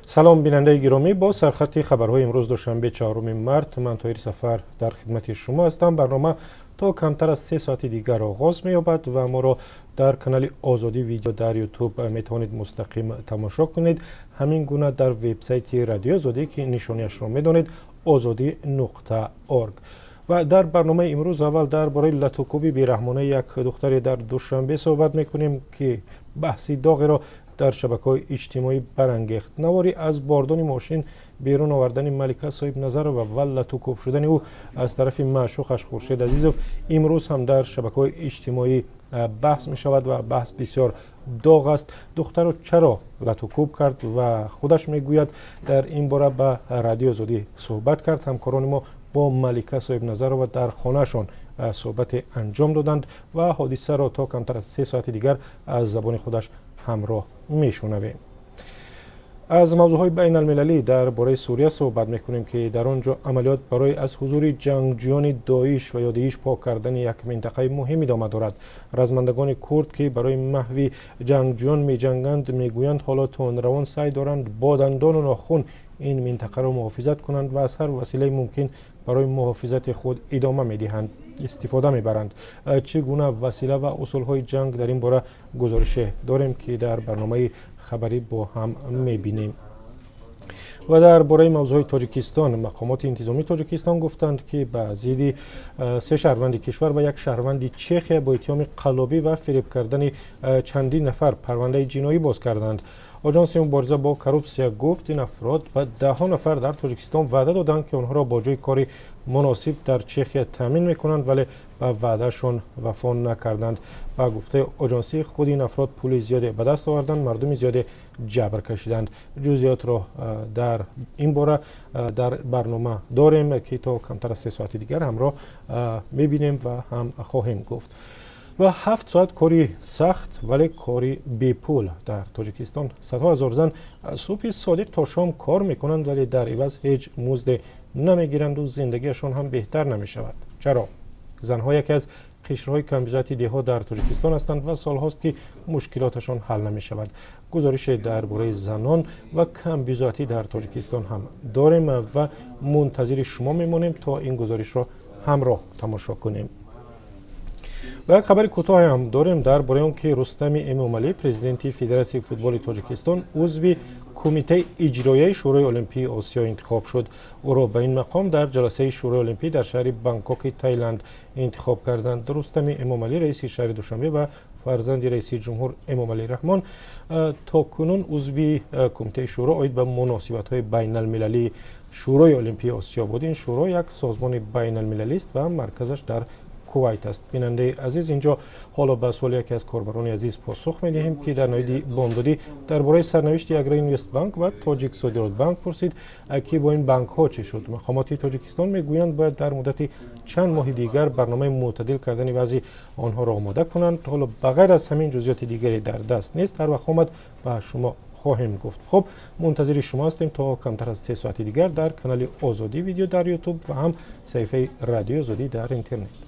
Салом, бинандаи гиромӣ. Бо сархати хабарҳои имрӯз, душанбе, 4 март, ман Тоҳир Сафар дар хидмати шумо ҳастам. Барнома то камтар аз 3 соати дигар оғоз меёбад ва моро дар канали Озодӣ Видео дар Ютуб метавонед мустақим тамошо кунед. Ҳамин гуна дар вебсайти Радиои Озодӣ, ки нишониашро медонед, озодӣ.org. Ва дар барномаи имрӯз аввал дар бораи латукӯби бераҳмонаи як духтаре дар Душанбе суҳбат мекунем, ки баҳси доғеро дар шабакаҳои иҷтимоӣ барангехт. Наворе аз бордони мошин берун овардани Малика Соҳибназарова ва латукӯб шудани ӯ аз тарафи маъшуқаш Хуршед Азизов имрӯз ҳам дар шабакаҳои иҷтимоӣ баҳс мешавад ва баҳс бисёр доғ аст. Духтарро чаро латукӯб кард ва худаш мегӯяд, дар ин бора ба Радиои Озодӣ суҳбат кард. Ҳамкорони мо бо Малика Соҳибназарова дар хонаашон суҳбате анҷом доданд ва ҳодисаро то камтар аз 3 соати дигар аз забони худаш ҳамроҳ мешунавем. Аз мавзӯъҳои байналмилалӣ дар бораи Сурия суҳбат мекунем, ки дар он ҷо амалиёт барои аз ҳузури ҷангҷӯёни Доиш ва ё Дииш пок кардани як минтақаи муҳим идома дорад. Размандагони курд, ки барои маҳви ҷангҷӯён меҷанганд, мегӯянд, ҳоло тундравон саъй доранд бо дандону нохун ин минтақаро муҳофизат кунанд ва аз ҳар василаи мумкин барои муҳофизати худ идома медиҳанд, истифода мебаранд. Чӣ гуна васила ва усулҳои ҷанг, дар ин бора гузорише дорем, ки дар барномаи хабарӣ бо ҳам мебинем. Ва дар бораи мавзӯъҳои Тоҷикистон, мақомоти интизомии Тоҷикистон гуфтанд, ки ба зидди се шаҳрванди кишвар ва як шаҳрванди Чехия бо иттиҳоми қаллобӣ ва фиреб кардани чандин нафар парвандаи ҷиноӣ боз карданд. Оҷонси мубориза бо коррупсия гуфт, ин афрод ба даҳҳо нафар дар Тоҷикистон ваъда доданд, ки онҳоро бо ҷои кори муносиб дар Чехия таъмин мекунанд, вале ба ваъдаашон вафо накарданд. Ба гуфтаи оҷонсӣ, худи ин афрод пули зиёде ба даст оварданд, мардуми зиёде ҷабр кашиданд. Ҷузъиётро дар ин бора дар барнома дорем, ки то камтар аз 3 соати дигар ҳамроҳ мебинем ва ҳам хоҳем гуфт. Ва 7 соат кори сахт, вале кори бепул. Дар Тоҷикистон садҳо ҳазор зан аз субҳи содиқ то шом кор мекунанд, вале дар иваз ҳеҷ музде намегиранду зиндагиашон ҳам беҳтар намешавад. Чаро? Занҳо яке аз қишрҳои камбизоати деҳот дар Тоҷикистон ҳастанд ва солҳост, ки мушкилоташон ҳал намешавад. Гузорише дар бораи занон ва камбизоатӣ дар Тоҷикистон ҳам дорем ва мунтазири шумо мемонем, то ин гузоришро ҳамроҳ тамошо кунем. Ва як хабари кӯтоҳе ҳам дорем дар бораи он, ки Рустами Эмомалӣ, президенти Федератсияи футболи Тоҷикистон, узви Кумитаи иҷроияи Шӯрои Олимпии Осиё интихоб шуд. Ӯро ба ин мақом дар ҷаласаи Шӯрои Олимпӣ дар шаҳри Бангкоки Таиланд интихоб карданд. Рустами Эмомалӣ, раиси шаҳри Душанбе ва фарзанди раиси ҷумҳур Эмомалӣ Раҳмон, то кунун узви кумитаи шӯро оид ба муносибатҳои байналмилалии Шӯрои Олимпии Осиё буд. Ин шӯро як созмони байналмилалист ва марказаш дар Кувайт аст. Бинандаи азиз, инҷо ҳоло ба суоли яке аз корбарони азиз посух медиҳем, ки дар навиди бомдодӣ дар бораи сарнавишти Агроинвестбанк ва Тоҷик Содиротбанк пурсид, ки бо ин банкҳо чӣ шуд. Мақомоти Тоҷикистон мегӯянд, бояд дар муддати чанд моҳи дигар барномаи мӯътадил кардани вазъи онҳоро омода кунанд. Ҳоло ба ғайр аз ҳамин ҷузъиёти дигаре дар даст нест. Ҳар вақт омад, ба шумо хоҳем гуфт. Хуб, мунтазири шумо ҳастем то камтар аз 3 соати дигар дар канали Озодӣ Видео дар Ютуб ва ҳам саҳифаи Радиои Озодӣ дар интернет.